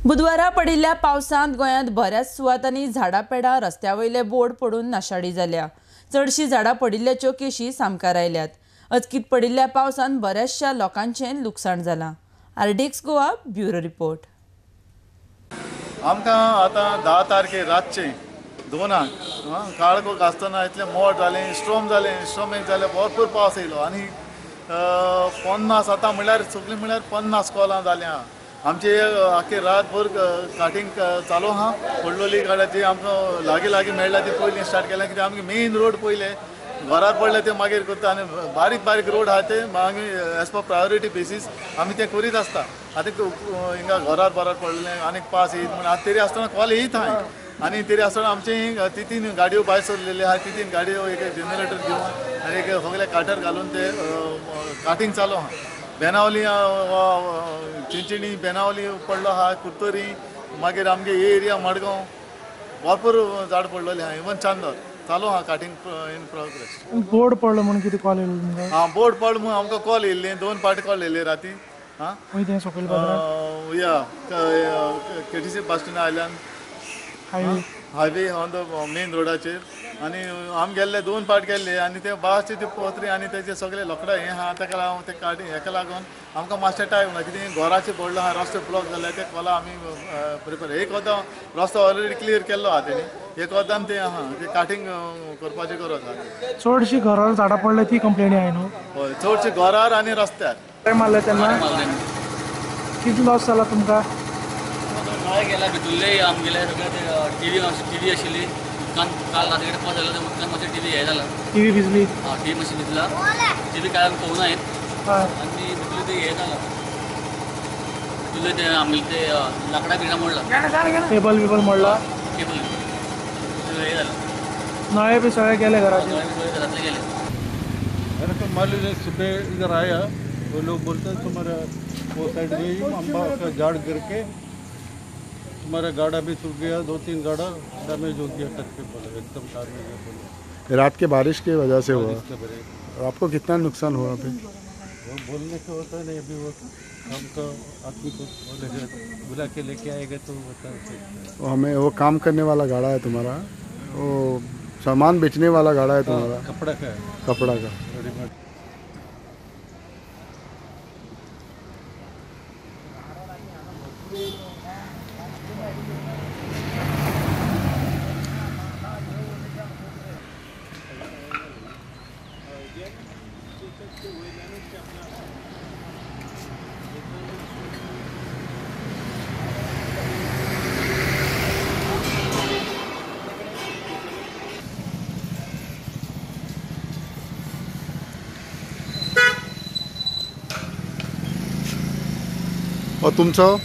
बुधवारा पडिल्ल्या पावसांत गोंयांत बऱ्याच सुवातांनी झाडां पेडां रस्त्या वयले बोर्ड पडून नाशाडी जाल्या. चडशीं झाडां पडिल्ल्याच्यो केशी सामकार आयल्यात. अचकीत पडिल्ल्या पावसांत बऱ्याचशा लोकांचें लुकसाण जालां. RDX Goa bureau report. आमकां आतां 10 तारखेर रातचें 2 काळोख आसतना इतलें मोड जालें, स्ट्रोम जालें, स्ट्रोम एक जालें, भरपूर पावस येयलो आनी 50 आतां म्हणल्यार सगळीं म्हणल्यार 50 कॉलां जालीं. आमचे आख्खे रातभर काटींग चालू आहा. पडलोली गाड्याची आमकां लागीं लागीं मेळ्ळा ती पयलीं स्टार्ट केल्या, कित्याक आमगे मेन रोड पयले घरार पडले ते मागीर करता आनी बारीक बारीक रोड आहा ते मागीर एज पर प्रायोरिटी बेसीस आमी ते करीत आसता. आतां हिंगा घरार बरार पडलें आनीक पास येयत म्हण आतां तरी आसतना कॉल येयत आहाय आनी तरी आसतना आमचे ती 3 गाडयो भायर सरलेल्यो आहा. ती 3 गाडयो एक जनरेटर घेवन आनी एक सगळे काटर घालून ते काटींग चालू आहा. बेनावली चिंचिणी बेनावली पडलो आहा, कुर्तोरी, मागीर आमगे एरिया मडगांव भरपूर झाड पडलेले आहा. इवन चांदर चालू आहा काटींग इन प्रोग्रेस. बोर्ड पडलो म्हणून कितें कॉल येयलो तुमकां? आं, बोर्ड पडलो म्हणून आमकां कॉल येयल्ली, 2 पाटी कॉल येयले राती. आं, या केटीसी बस स्टँडा आयल्यान हायवे ऑन the main रोडाचेर आनी आमी गेल्ले 2 पाट गेल्ले आनी ते बासचे ते पोत्री आनी तेजे सगळे लोकडां हें आहा तेका लागून ते काडी हेका लागून आमकां मातशें टायम ना, कितें घराचें पडलो आहा, रस्तो ब्लॉक जाले ते कोला आमी प्रिपेर. एक वदां रस्तो ऑलरेडी क्लियर केल्लो आहा तेणी, एक वदान तें आहा तें काटींग करपाची गरज आहा. चडशीं घरार झाडां पडल्या ती कंप्लेनी आहा न्हू? हय, चडशीं घरार आनी रस्त्यार. मारले तेन्ना कितलो लॉस जाला तुमकां? नळे गेला भितुल्ले आमगेले सगळे ते टीव्ही आशिल्ली उदकान. काल राती कडेन पावस जालो ते उदकान मातशें टीव्ही हें जाला, टीव्ही भिजली. हां, टीव्ही मातशी भिजला, टीव्ही काय पळोवना येत आनी भितुल्ले ते हें जाला, भितुल्ले ते आमगेले ते लांकडां बिकडां मोडला, टेबल बिबल मोडला, टेबल हें जालां, नळे बी सगळे गेले घराचे, नळे बी सगळे घरांतले गेले. मेरे को मालूम है, सुबह इधर आया वो लोग बोलते हैं तुम्हारा वो साइड में ही अम्बा का झाड़ गिर के तुम्हारा गाड़ा भी टूट गया, 2-3 गाड़ा डैमेज हो गया करके बोला, एकदम डैमेज हो बोला। रात के बारिश की वजह से हुआ। और आपको कितना नुकसान हुआ अभी? वो बोलने को होता नहीं, अभी वो काम का आदमी को बोलेगा, बुला के लेके आएगा तो बता सकते। वो हमें वो काम करने वाला गाड़ा है तुम्हारा, वो सामान बेचने वाला गाड़ा है तुम्हारा? कपड़ा का है। कपड़ा का। रेडीमेड। और तुमचं?